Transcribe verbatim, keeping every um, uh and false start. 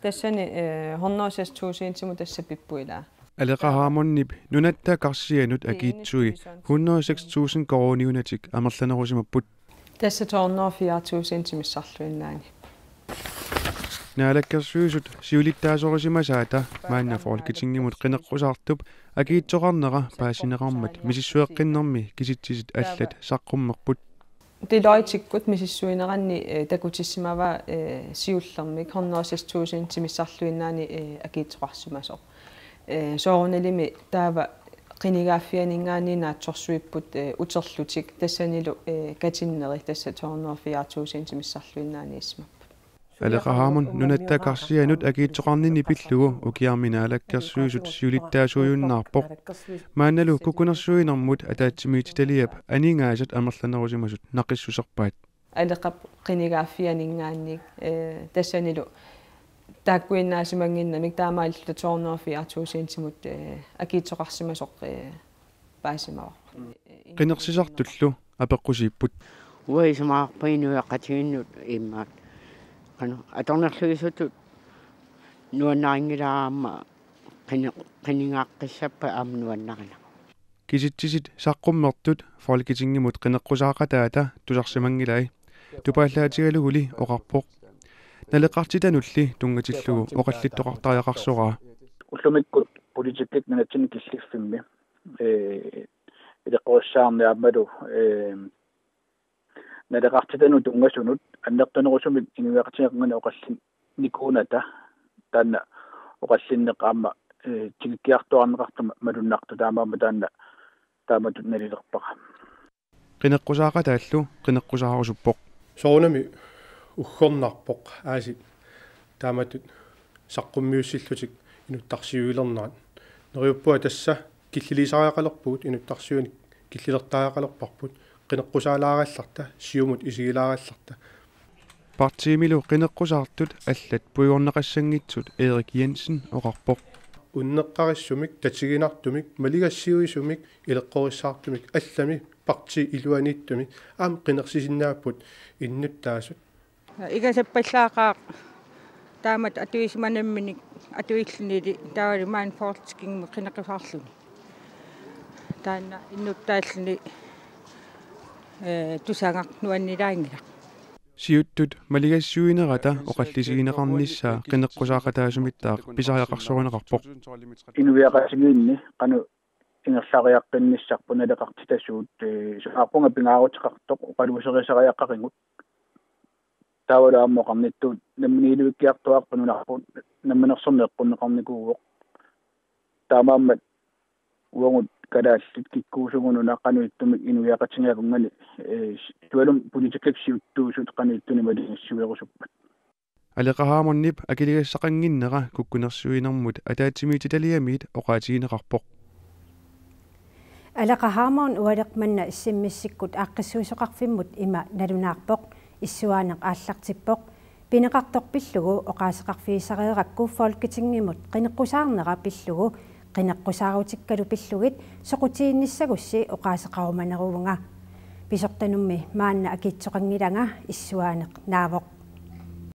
Tassani eh, hundrede og seks tusindimut tassa pippuilaa. Aleqa Hammondip nunatta karsianut akiitsui hundrede og seks tusind koruuniunatik amerlanerusimapput. Tassa to hundrede og fire tusind missarluinnaani. Naalakkersuisut siulittaasorisimasaata maanna Folketingimut qineqqusaartup akiitsoqarnera paasineqarmat misissueqqinnermi kisitsisit allat saqqummerput. Deloitte-ikkut misissuineranni eh, takutissimavaa eh, siullermik hundrede og seks tusind missarluinnaani eh, akiitsoqarsimasoq. Eh, soorunalimi taava qinigaaffianinngaanniit naatsorsuipput eh, uterlutik tassanilu eh, katinneri tassa to hundrede og fire tusind missarluinnaaniissimapput. Aleqa Hammond nunatta karsianut akiitsoqarninni pillugu ukiarmi Naalakkersuisut siulittaasuujunnaarpoq. Maannalu kukkunersuinermut ataatsimiititaliap aningaasat amerlanerusimasut naqissuserpaat. Aleqap qinigaaffianinngaanniit eh, tassanilu taakkuinnaasimannginnamik taamaalilluta to hundrede og fire tusindimut eh, akiitsoqarsimasoq eh, paasimavarput. Qinersisartullu apeqqusiipput. Uanga isumaqarpunga inuiaqatigiinnut immaqa qanoq atornerluisutut nuannarinngilara aamma qini-, qinigaaqqissappat aamma nuannarina. Kisitsisit saqqummertut Folketingimut qineqqusaaqataata tusarsimanngilai, tupaallaatigaluguli oqarpoq. Naleqartitanulli tunngatillugu oqallittoqartariaqarsoraa. Ullumikkut politikkikkut nunatsinni killiffimmi eh, ileqqorissaarneq aammalu eh, naleqartitanut tunngasunut annertunerusumik inuiaqatigiinni oqallinnikuunata taanna oqallinneq aamma eh, tikikkiartuaarneqartoq malunnartoq taamaammat taanna taamatut nalilerpara. Qineqqusaaqataallu qineqqusaarusuppoq. Soorunami uggornarpoq aasiit taamatut saqqummiussillutik inuttarsiuilernerat. Neriuppunga tassa killilisariaqalerpugut, inuttarsiuineq killilertariaqalerparput, qineqqusaalaarallarta, Siumut isigilaarallarta. Partiimilu qineqqusaartut allat puigorneqassanngitsut Erik Jensen oqarpoq. Unneqqarissumik, tatiginartumik, maligassiuisumik, ileqqorissaartumik, allami partiit iluaniittumik aamma qinersisinnaapput innuttaasut. Igasappallaaqaaq taamatut atuisimanamminik atuillunili taavalu maani Folketingimi qineqqusaarluni. Taanna innuttaalluni eh, tusagaq nuannilaanngilaq. Siuttut maligassiuinerata oqallisigineqarnissaa qineqqusaaqataasumittaaq pisariaqarsorineqarpoq. Inuiaqatigiinni qanoq ingerlariaqqinnissarput naleqartitasuut eh, isumaqarpunga pingaaruteqartoq oqaluuserisariaqarigut. Taavalu aamma oqarnittut namminiilivikkiartuaarput nunarput namminersorneq eqqunneqarnikuuvoq. Taamaammat uagut kalaallit kikkuusugut una qanoq ittumik inuiaqatigiinnut eh, sualummi politikkikkut siuttuusut qanoq ittunik maligassiuerusuppat. Aleqa Hammondip akiligassaqannginnera kukkunersuinermut ataatsimiititaliamiit oqaatigineqarpoq. Aleqa Hammond ualeq manna S M S-ikkut aaqqissuisoqarfimmut ima nalunaarpoq, issuaaneq aallartippoq. Pineqartoq pillugu oqaaseqarfigisareerakku Folketingimut qineqqusaarnera pillugu qineqqusaarutikkalu pillugit soqutiginnissagussi oqaaseqarumaneruvunga. Pisortanummi maanna akiitsoqanngilanga, issuaaneq naavoq.